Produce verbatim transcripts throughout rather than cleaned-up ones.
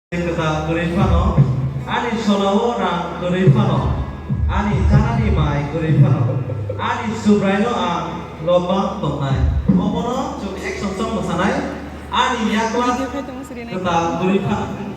Kwtal kwrwi phano, ani solao rang kwrwi phano, ani chanani mai kwrwi phano, ani Subraino ang lobang tongnai. Omono chwng action song mwsanai, ani yakla kwtal kwrwi phano.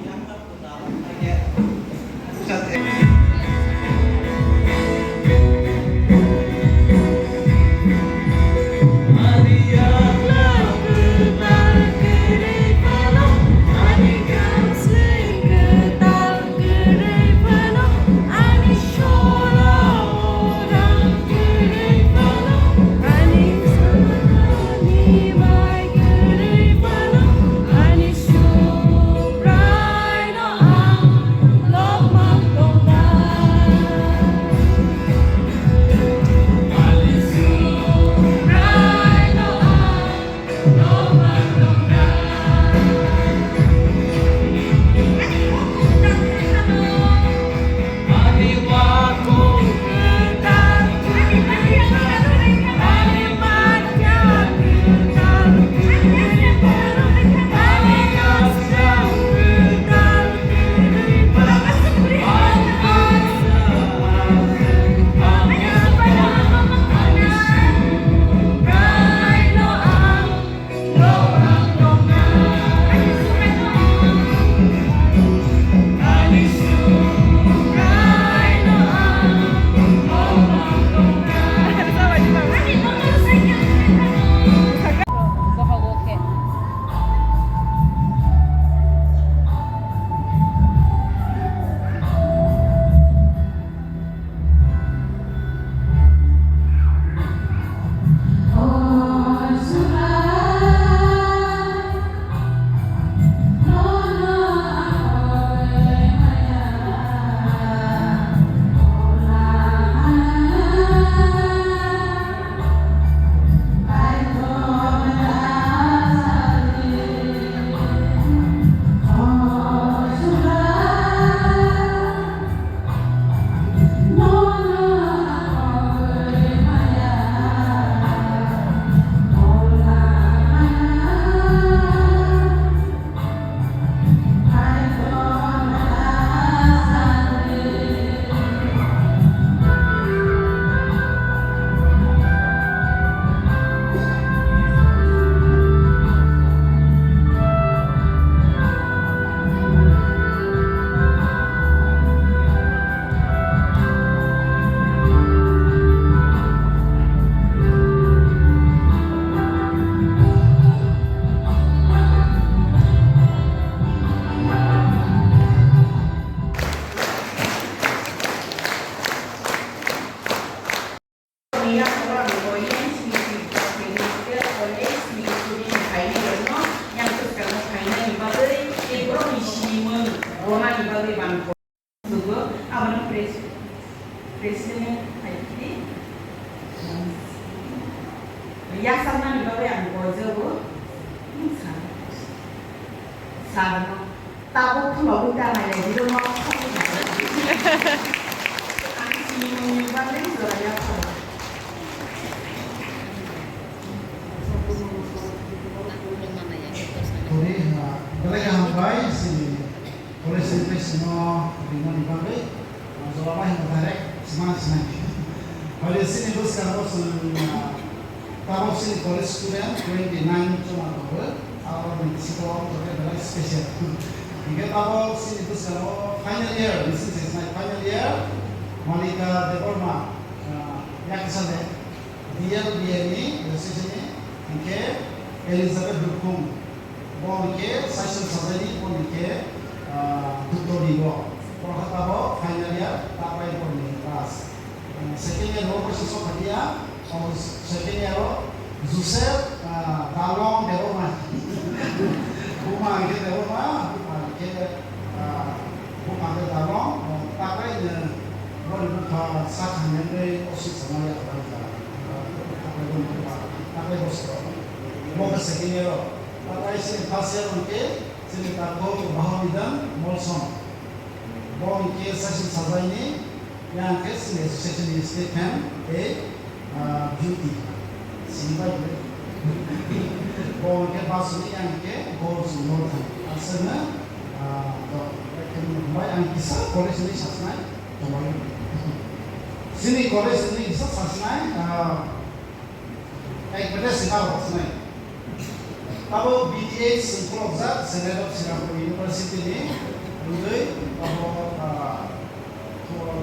Yang bwskango phainani bagwi tei borokni sinimung ronani bagwi bangkho. Abo no pres-, president hai khe. Yasaknani bagwi ang koijago. Sir. Sir no. Tabuk phulogwi ta nai lai, biro no. Ang sinimungni bagwi jora yapha. Tini, ah, belai kaham bai, sini. College ni tei simo rimani bagwi, ah, jora bai hwnba direct sima sinai. Hoi de sini bwskango chwng, ah, tabok sini college student twenty nine jona tongo, abo ni bisingo joto belai special. Hingke tabok sini bwskango final year, bisi se sinai final year, Malika Debbarma, ah, yaksa de, D L B A ni, registration ni, hingke Elizabeth Dukhung. Bo hingke Saison Sajaini, bo hingke, ah, Dutto ni bo. Bo kha tabok final year, ta pai bo ni class. Ah, second year bo kaisa sok kha dia, o second year o Joseph, ah, Dalong Debbarma. Buma hingke Debbarma, buma hingke, ah, buma hingke Dalong, o ta pai ni bo ni bupha sak hamya tei o sik sama ya kha. Ta pai bo ni bupha, ta pai bo soro. Bo kha second year o. Tatai sini first year hwnkhe chini takhuk Bahunidan Molsom. Bo hwnkhe session sajaini, yang khe chini association ni statement tei, ah, beauty. Sini bai bo. Bo hwnkhe basuni yang khe gold chumno thang. Aswkno Ah, to, ekdom hambai, ang kisa college ni sasnai, tongbai. Chini college ni kisa sasnai, ah, ek bete sima rok sasnai. Abo B T H sengkolokjak, Senate of Srinagar University ni, wngwi, abo, ah,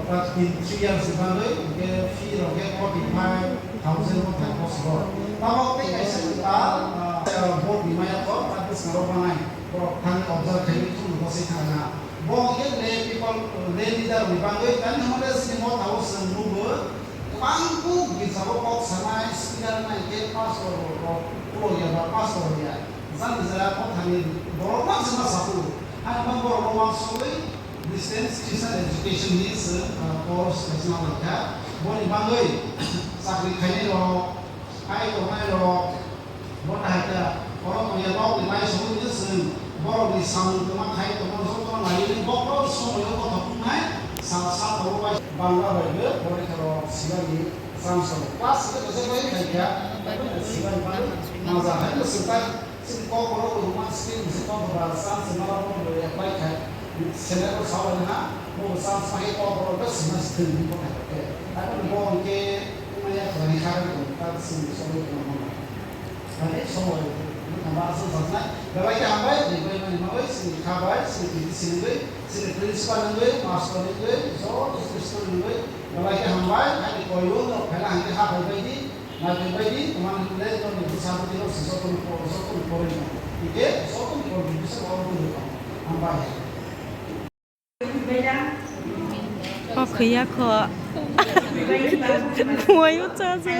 Prat tin three years ni bagwi, hwnkhe fee rok khe forty five thousand bo thang bosoro. Tabok tei kaisa kwtal, ah, board ni maya kok, ta bwskango banai. Borok thangwi observe khaiwi thumwi boswi thangna. Bo hwnkhe lay people, lay leader ni bagwi, tani hwnle chini motha o chwng nugo, kwbang kuk girjao kok sanai, speaker nai khe pastor rok, rok, rok ya ba pastor ya. Jani jora mothani borok bangsa ma sabu. Ani ma borok rok wansugwi, Distance Christian Education ni se, ah, course kaisa nang kha. Boni bagwi chakri khainai rok, hai tongnai rok, bo tahai ta, borok tongya rok ni bai songwi se, borok ni samung tongma khai tongma joto nai ni bokro somoyo kothok wngnai, sa, sa tongo bai Bangla bai bo, bo lekha rok sibani chance rok. Class se kaisa bai khai kha, sibani bai nang ja hai no swngpai. Chini kok borok bo rwma skill se kok ba chance se mala bo bo apply khai. Senior rok sa bai ha, bo bo chance ma khe kok borok bo sima se thwng ni bo khai khe. Abo ni bo hwnkhe wngmaya khlai kha, ta chini somoi tongma. Ani somoi wngkha ma aswk sajna. Belai khe hambai, ni bai mani ma bai, chini kha bai, chini P T C ni bai, chini principal ni bai, master ni bai, joto chini student ni bai. Belai khe hambai, ani koyo no phela hwnkhe ha bai bai di. Naitugbaidi, tomani hwnle nokni bwsa bwtwi rok se jotoni po-, jotoni poroi no. Hwnkhe jotoni poroi bisa oro tongwi tongo. Hambai. O khwiya kho. Muayo cha cha.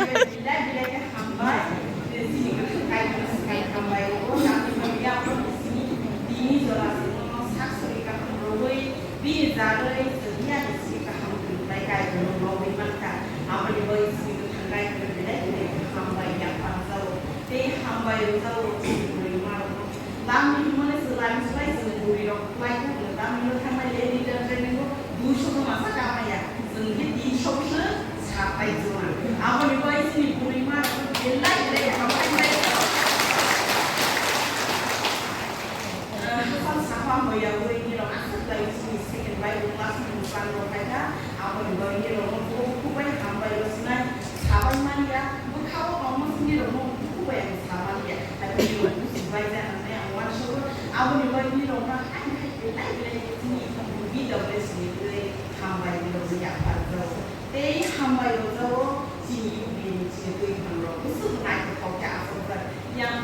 Bini jagwi chwng ya ni simi kaham kwrwngbai kaitorno nogwi mankha. Aboni bagwi simi kwthang kaitorno belai belai khe hambai yapharjao. Tei hambai rwjao chini bwrwi marokno. Tamni hwnmani chwng laimsu bai chwng bwrwi rok kwlai khe chwng tamni hwnwi thangnai le leader training o duisho no masa kamaya. Chwng khe tinsho khe sa tai chwng. Aboni bagwi chini bwrwi marokno belai belai khe hambai bai. Bwsang sakha moya ui nirok aswk lai chini second bai bo class ni bwsang rok khai kha. Aboni bagwi nirok no bukhuk bukhuk bai hambai rw sinai sabai man ya. Bwkha o tongma chini rok no bukhuk bai ang sa man ya. Hai nirok busi bai ja nang nai ang uansugo. Aboni bagwi nirok no hai hai belai belai chini B W S ni ui hambai nirok no yapharjao. Tei hambai rwjao chini U P ni chini twi phangrok bwswk naithothok khe achukjak. Yang,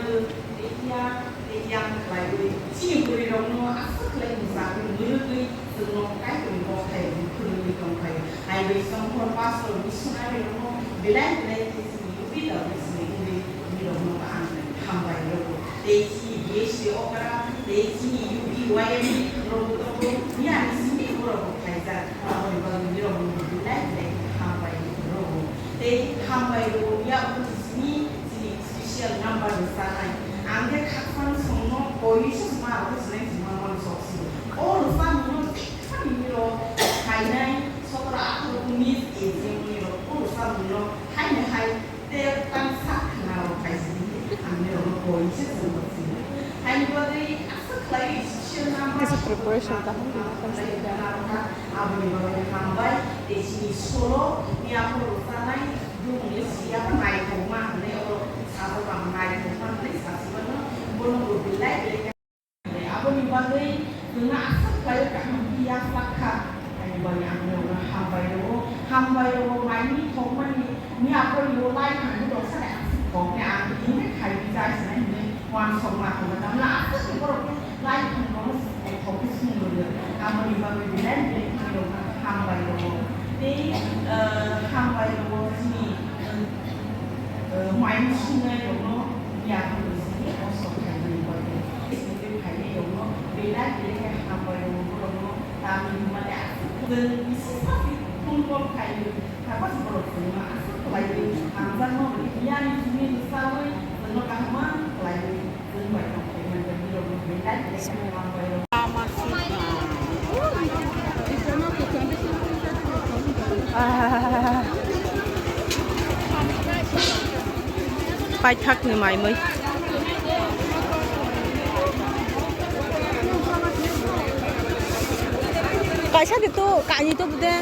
tei yang, tei yang khlaiwi chini bwrwirokno aswk khlai mwchagwi mwrwgwi chwngno Kaitorni kokthairokno phunugwi tongkhaio. Hai bai Chongkhor pastor missionary rokno belai belai khe chini U P W S ni wngwi nirokno ang hambai rwgo. Tei chini B S C okra, tei chini U P Y M ni rokbo tongo, miyani simi borokbo khlaijak. Aboni bagwi nirokno belai belai hambai rwgo. Tei hambai rwgo, ya wngkha simi chini special number ni chanai. Ang khe khakchang songno koiwi se ma rwgo, sinai sima mano sok si. O rwchapmungno jephani nirok khainai sotoro atharo unis age ni rok o rwchapmungno haino hai Tei tang sak khna rok khai sini, ang nirok no koi se chwng rok sini. Haini bagwi aswk khlai social number. Kisa preparation kaham khe ma khlai sini da. Aboni bagwi hambai, tei chini solo, ni aphuru rwchanai, bumungni siya bo naithokma hwnwi, oro sajak ang naithokma hwnwi sasi mano, bono bo belai belai. Aboni bagwi chwngno aswk khlaiwi kaham khe yaphak kha. Haini bagwi ang norokno hambai rwo, hambai rwo, maini thokmani ni aphuru lai thangwi rok sani aswk thokni ang tini khai bijai sinai hinwi uansukma thangwi tamno aswk khe borok lai thangwi thokwi sung rwdi. Aboni bagwi belai belai khe norokno hambai rwo. Tei, eh, hambai rwo chini, eh, eh, maini sungnai rokno. Yakung sini kosok khaimani bagwi. Sini khainai rokno belai belai khe hambai rwo borokno tamni hwnmani aswk. Chwng kisi safi phone call khaio. Kha basi borok chwngno aswk khlaiwi hamjakma bagwi miyani simi rwchawi chwngno kaham khlaiwi chwng bai tongkhaimani bagwi borokno belai belai khe hambai rwo. Ah. Paithakni maimui. Kaisa de to, kainwi to de.